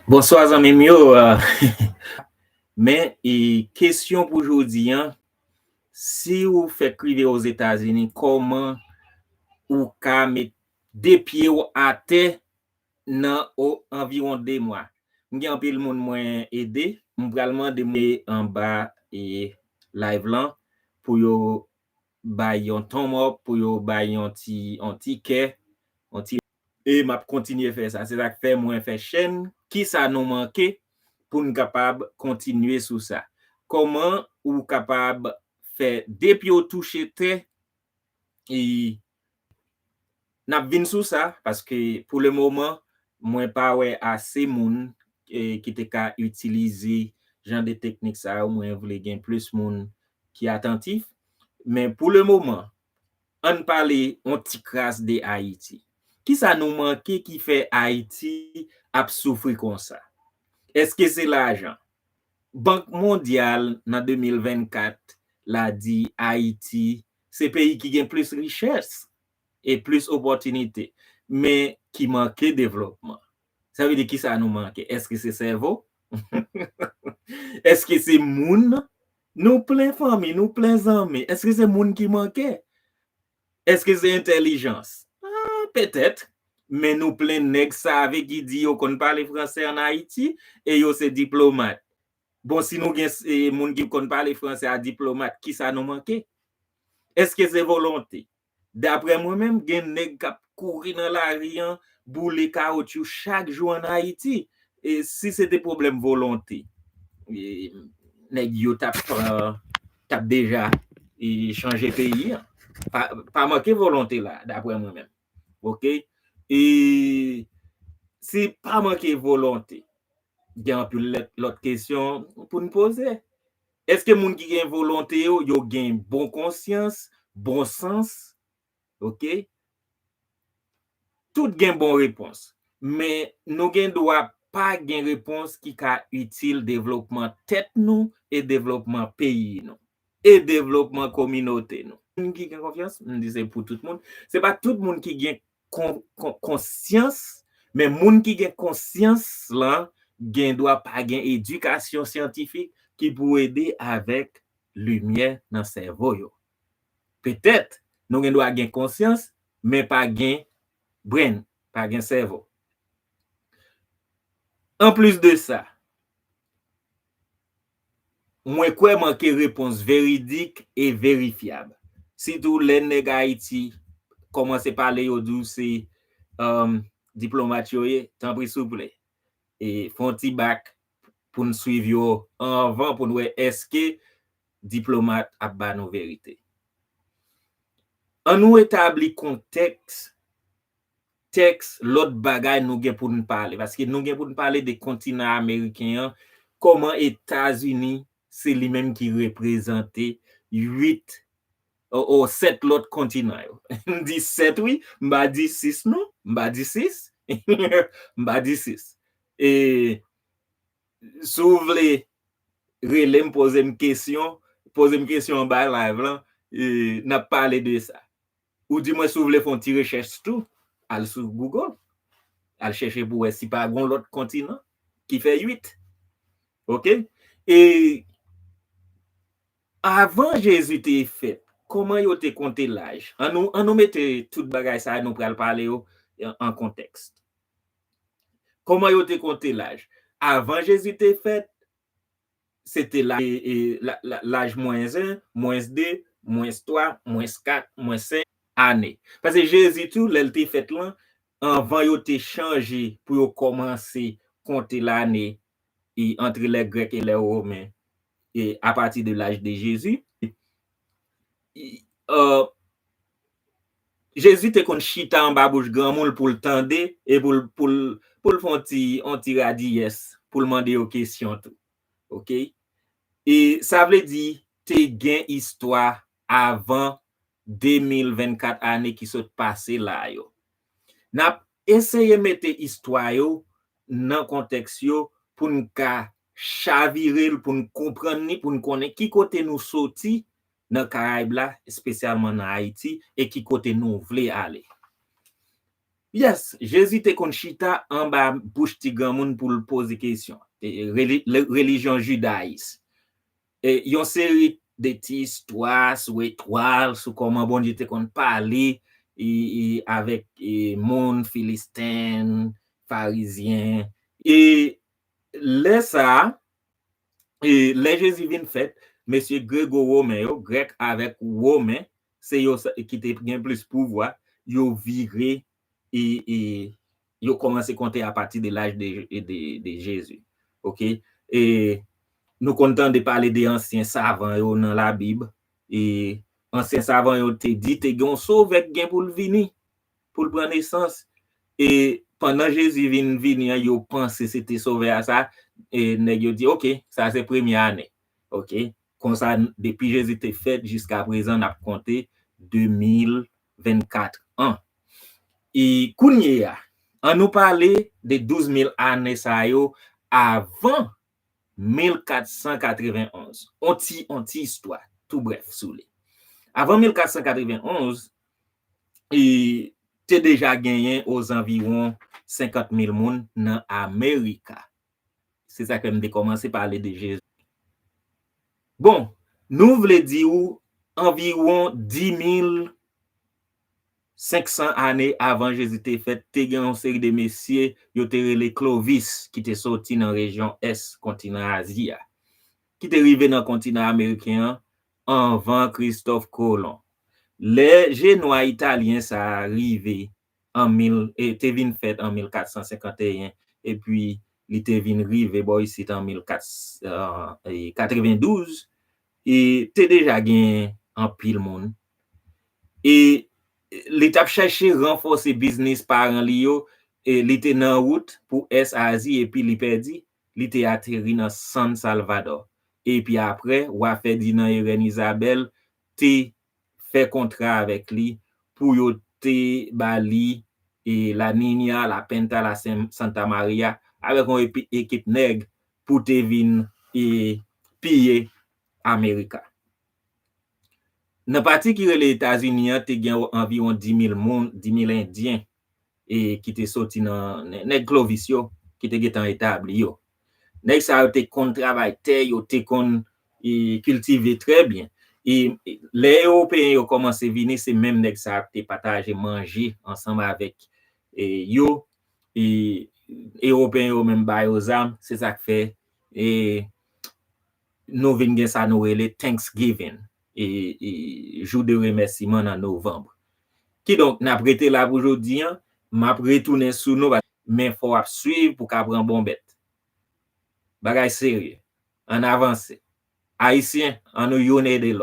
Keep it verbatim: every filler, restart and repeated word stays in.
Bonswa zanmi m yo. Men e kesyon pou jodi an, si ou fèk rive Ozetazini, kòman ou ka met de pye w atè nan o anviwon de mwa? M gen anpil moun mwen ede. M pral mande mwen anba e live lan pou yo bay yon thumb up, pou yo bay yon ti yon ti kè, yon ti e m ap kontinye fè sa. Se sa k fè mwen fè chèn Kisa nou manke pou n kapab kontinye sou sa. Kòman ou kapab fè de pye w touche tè e n ap vin sou sa, paske pou le moman, mwen pa wè ase moun e, ki te ka itilize jan de teknik sa yo. Mwen vle gen plis moun ki atantif. Men pou le moman, ann pale yon ti kras de Ayiti. Kisa nou manke ki fè Ayiti ap soufri konsa? Èske se lajan? Bank Mondyal nan de mil vennkat la di Ayiti se peyi ki gen plis richès e plis opòtinite, men ki manke devlopman. Sa vle di kisa nou manke? Èske se sèvo? Èske se moun? Nou plen fanmi, nou plen zanmi. Èske se moun ki manke? Èske se entèlijans? Ah, petèt. Men nou plen nèg save ki di yo konn pale franse ann Ayiti e yo se diplomat. Bon, si nou gen e, moun ki konn pale franse a diplomat, kisa nou manke? Èske se volonte? Daprè mwen menm, gen nèg k ap kouri nan lari an, boule kawotchou chak jou ann Ayiti. E si se te pwoblèm volonte, e, nèg yo t ap pran, t ap deja e, chanje peyi an. Pa, pa manke volonte la, daprè mwen menm. Oke? E si pa manke volonte, gen anpil lòt, lòt kesyon pou n poze. Èske moun ki gen volonte yo, yo gen bon konsyans, bon sans? Oke? Tout gen bon repons. Men nou gen dwa pa gen repons ki ka itil devlopman tèt nou e devlopman peyi nou e devlopman kominote nou. Moun ki gen konfyans, m di se pou tout moun. Se pa tout moun ki gen kon, kon, konsyans, men moun ki gen konsyans lan gen dwa pa gen edikasyon syantifik ki pou ede avèk limyè nan sèvo yo. Petèt, nou gen dwa gen konsyans, men pa gen brain, pa gen sèvo. Anplis de sa, mwen kwè manke repons veridik e verifyab. Sitou lè nèg Ayiti kòmanse pale, yo di w se um, diplomat yo ye, tanpri souple, e fè yon ti bak pou n swiv yo anvan, pou n wè èske diplomat ap ba nou verite. An nou etabli kontèks, tèks, lòt bagay nou gen pou n pale. Paske nou gen pou n pale de kontinan ameriken an, kòman Etazini se li menm ki reprezante uit o, o sèt lòt kontinan yo. M di sèt wi, m pa di sis non, m pa di sis. M pa di sis. E si w vle rele m, poze m kesyon, poze m kesyon anba live lan, e, n ap pale de sa. Ou di mwen si w vle fè yon ti rechèch tou, al sou Google, al chèche pou wè si pa gon lòt kontinan ki fè uit. Oke? E avan Jezi te fèt, kòman yo te konte laj? An nou, an nou mete tout bagay sa a nou pral pale yo an, an kontèks. Kòman yo te konte laj? Avan Jezi te fèt, se te la, e, e, la, la, laj mwens en, mwens de, mwens twa, mwens kat, mwens senk ane. Paske Jezi tou, lè l te fèt lan, anvan yo te chanje pou yo kòmanse konte lane e, entre les Grecs et les Romains, e, à partir de l'âge de Jésus, e, Jezi te konn chita anba bouch granmoun pou l tande e pou l, pou l, pou l fè yon ti, yon ti radiyès, pou l mande yo kesyon tou. Oke? E sa vle di, te gen istwa avan de mil vennkat ane ki sot pase la yo. N ap eseye mete istwa yo nan kontèks yo pou n ka chavire l, pou n konprann li, pou n konnen ki kote nou soti nan Karayib la, espesyalman nan Ayiti, e ki kote nou vle ale. Yes, Jezi te konn chita anba bouch ti granmoun pou l poze kesyon. E, reli- le- relijyon jidayis. E, yon seri de ti istwa sou etwal, sou kòman Bondye te konn pale e, e, avèk e, moun Filisten, Farizyen. E lè sa a, e, lè Jezi vin fèt, mesye Grego-Women yo, Grèk avèk Women, se yo sa- ki te gen plis pouvwa, yo vire e, e yo kòmanse konte apati de laj de, de, de Jezi. Oke? E nou konn tande pale de ansyen savan yo nan Labib. E ansyen savan yo te di te gen yon sovè ki gen pou l vini, pou l pran nesans. E pandan Jezi vin vini an, yo panse se te sovè a sa, e nèg yo di, oke, sa se premye ane. Oke? Konsa, depi Jezi te fèt jiska prezan, n ap konte de mil vennkat an. E kounye a, ann nou pale de douz mil ane sa yo avan mil kat san katrevenonz. On ti, on ti istwa, tou brèf, sou li. Avan mil kat san katrevenonz, e te deja genyen ozanviwon senkant mil moun nan Amerika. Se sa k fè m te kòmanse pale de Jezi. Bon, nou vle di w anviwon dis mil senk san ane avan Jezi te fèt, te gen yon seri de mesye yo te rele Clovis, ki te soti nan rejyon ès kontinan Azi a, ki te rive nan kontinan ameriken an anvan Kristòf Kolon. Lè jenwa italyen sa a rive an mil, e te vin fèt an mil kat san senkanteyen, epi li te vin rive bò isit an mil kat san katrevendouz, e te deja gen anpil moun. E li t ap chèche ranfòse biznis paran li yo, e li te nan wout pou Ès Azi, epi li pèdi, li te ateri nan San Salvador. Epi apre, wa Fèdinan e rèn Izabèl te fè kontra avèk li pou yo te ba li e La Niña, La Pinta, La Sen- Santa Maria, avèk yon epi- ekip nèg pou te vin e piye Amerika. Nan pati ki rele Etazini an, te gen anviwon dis mil moun, dis mil Endyen, e ki te soti nan nè- nèg Clovis yo, ki te gentan etabli yo. Nèg sa yo te konn travay tè, yo te konn e, kiltive trè byen. E e, lè Ewopeyen yo kòmanse vini, se menm nèg sa yo te pataje manje ansanm avèk e, yo. E Ewopeyen yo menm ba yo zam, se sa k fè e, nou vin gen sa nou rele Thanksgiving, e, e, jou de remèsiman nan novanm. Kidonk, n ap rete la pou jodi an, m ap retounen sou nou, men fò w ap swiv pou w ka pran bon bèt. Bagay serye. Ann avanse. Ayisyen, ann nou youn ede lòt.